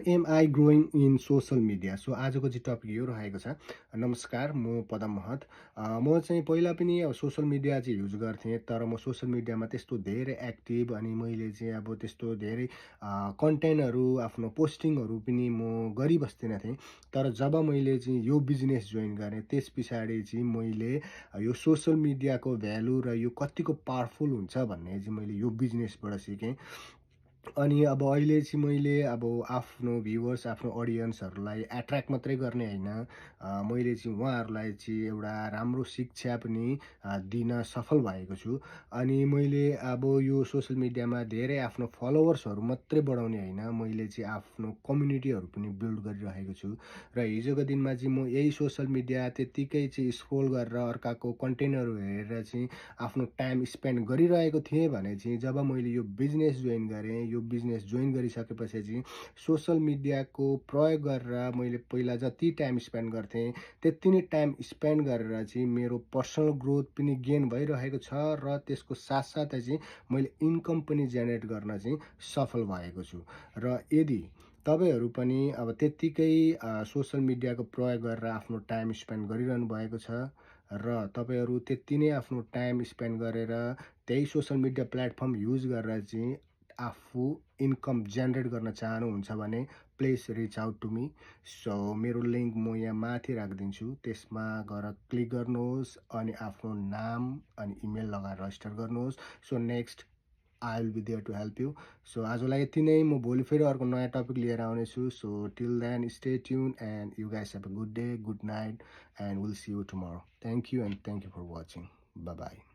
Am I growing in social media? So आजको चाहिँ topic यो रहेको छ। नमस्कार, म पदम महत। म चाहिँ पहिला पनि अब सोसल मिडिया चाहिँ युज गर्थेँ, तर म सोसल मिडियामा त्यस्तो धेरै एक्टिभ अनि मैले चाहिँ अब त्यस्तो धेरै कन्टेन्टहरू आफ्नो पोस्टिङहरू पनि म गरिबस्दिनँ थिएँ। तर जब मैले चाहिँ यो बिजनेस जोइन गरेँ, त्यस पछाडि चाहिँ मैले यो सोसल मिडियाको भ्यालु र यो कत्तिको पावरफुल हुन्छ भन्ने चाहिँ मैले यो बिजनेसबाट सिकेँ। अनि अब अहिले चाहिँ मैले अब आफ्नो भ्युवर्स, आफ्नो अडियन्सहरूलाई एट्र्याक्ट मात्रै गर्ने होइन, मैले चाहिँ उहाँहरूलाई चाहिँ एउटा राम्रो शिक्षा पनि दिन सफल भएको छु। अनि मैले अब यो सोसल मिडियामा धेरै आफ्नो फलोवर्सहरू मात्रै बढाउने होइन, मैले चाहिँ आफ्नो कम्युनिटीहरू पनि बिल्ड गरिरहेको छु। र हिजोको दिनमा चाहिँ म यही सोसल मिडिया त्यत्तिकै चाहिँ स्क्रोल गरेर अर्काको कन्टेन्टहरू हेरेर चाहिँ आफ्नो टाइम स्पेन्ड गरिरहेको थिएँ भने चाहिँ जब मैले यो बिजनेस जोइन गरेँ, यो बिजनेस जोइन गरिसकेपछि चाहिँ सोसल मिडियाको प्रयोग गरेर मैले पहिला जति टाइम स्पेन्ड गर्थेँ, त्यति नै टाइम स्पेन्ड गरेर चाहिँ मेरो पर्सनल ग्रोथ पनि गेन भइरहेको छ र त्यसको साथसाथै चाहिँ मैले इन्कम पनि जेनेरेट गर्न चाहिँ सफल भएको छु। र यदि तपाईँहरू पनि अब त्यत्तिकै सोसल मिडियाको प्रयोग गरेर आफ्नो टाइम स्पेन्ड गरिरहनु भएको छ र तपाईँहरू त्यति नै आफ्नो टाइम स्पेन्ड गरेर त्यही सोसल मिडिया प्लेटफर्म युज गरेर चाहिँ आफू इन्कम जेनेरेट गर्न चाहनुहुन्छ भने please reach out to me. So मेरो लिङ्क म यहाँ माथि राखिदिन्छु, त्यसमा गएर क्लिक गर्नुहोस् अनि आफ्नो नाम अनि इमेल लगाएर रजिस्टर गर्नुहोस्। So next I will be there to help you. So आजलाई यति नै, म भोलि फेरि अर्को नयाँ टपिक लिएर आउनेछु। So till then stay tune and you guys have a good day, good night and will see you tomorrow. Thank you and thank you for watching. Bye by.